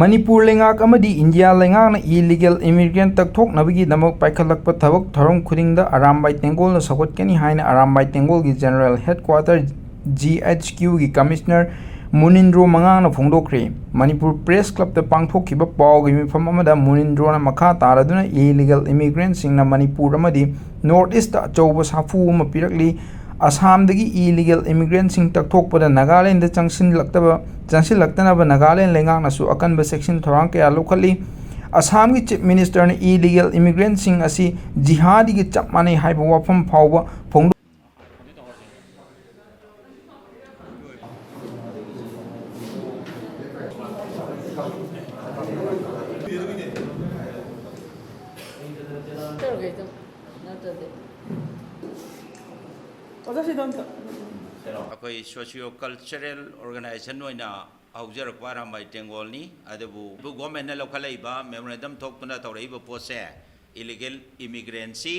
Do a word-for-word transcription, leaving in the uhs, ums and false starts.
ꯃꯅꯤꯄꯨꯔ ꯂꯩꯉꯥꯛ ꯑꯃꯗꯤ ꯏꯟꯗꯤꯌꯥ ꯂꯩꯉꯥꯛꯅ illegal immigrant ꯇꯛꯊꯣꯛꯅꯕꯒꯤꯗꯃꯛ ꯄꯥꯏꯈꯠꯂꯛꯄ ꯊꯕꯛ ꯊꯧꯔꯝ ꯈꯨꯗꯤꯡꯗ ꯑꯔꯥꯝꯕꯥꯏ ꯇꯦꯡꯒꯣꯜꯅ ꯁꯧꯒꯠꯀꯅꯤ ꯍꯥꯏꯅ Arambai ꯇꯦꯡꯒꯣꯜꯒꯤ General Headquarter, G H Q ꯒꯤ Commissioner ꯃꯨꯅꯤꯟꯗ꯭ꯔꯣ ꯃꯉꯥꯡꯅ ꯐꯣꯡꯗꯣꯛꯈ꯭ꯔꯦ꯫ ꯃꯅꯤꯄꯨꯔ Press Club ꯇ ꯄꯥꯡꯊꯣꯛꯈꯤꯕ ꯄꯥꯎꯒꯤ ꯃꯤꯐꯝ ꯑꯃꯗ ꯃꯨꯅꯤꯟꯗ꯭ꯔꯣꯅ ꯃꯈꯥ ꯇꯥꯔꯗꯨꯅ illegal immigrant ꯁꯤꯡꯅ ꯃꯅꯤꯄꯨꯔ ꯑꯃꯗꯤ North East ꯇ ꯑꯆꯧꯕ ꯁꯥꯐꯨ ꯑꯃ ꯄꯤꯔꯛꯂꯤ꯫ ꯑꯁꯥꯝꯗꯒꯤ illegal immigrant ꯁꯤꯡ ꯇꯛꯊꯣꯛꯄꯗ ꯅꯥꯒꯥꯂꯦꯟꯗ ꯆꯪꯁꯤꯜꯂꯛꯇꯕ, ꯆꯪꯁꯤꯜꯂꯛꯇꯅꯕ ꯅꯥꯒꯥꯂꯦꯟ ꯂꯩꯉꯥꯛꯅꯁꯨ ꯑꯀꯟꯕ ꯆꯦꯛꯁꯤꯟ ꯊꯧꯔꯥꯡ ꯀꯌꯥ ꯂꯧꯈꯠꯂꯤ꯫ ꯑꯁꯥꯝꯒꯤ Chief Minister ꯅ illegal immigrant ꯁꯤꯡ ꯑꯁꯤ ꯖꯤꯍꯥꯗꯤꯒꯤ ꯆꯞ ꯃꯥꯟꯅꯩ ꯍꯥꯏꯕ ꯋꯥꯐꯝ ꯐꯥꯎꯕ ꯐꯣꯡꯗꯣꯛ ꯇꯧꯔꯒꯦ ꯑꯗꯨꯝ, ꯅꯠꯇ꯭ꯔꯗꯤ꯫ ꯑꯣꯖꯥ ꯁꯤꯗ ꯑꯝꯇ꯫ ꯑꯩꯈꯣꯏ socio cultural organization ꯑꯣꯏꯅ ꯍꯧꯖꯔꯛꯄ ꯑꯔꯥꯝꯕꯥꯏ ꯇꯦꯡꯒꯣꯜꯅꯤ꯫ ꯑꯗꯨꯕꯨ ꯒꯣꯔꯃꯦꯟꯅ ꯂꯧꯈꯠꯂꯛꯏꯕ memorandum ꯊꯣꯛꯇꯨꯅ ꯇꯧꯔꯛꯏꯕ ꯄꯣꯠꯁꯦ illegal immigrant ꯁꯤ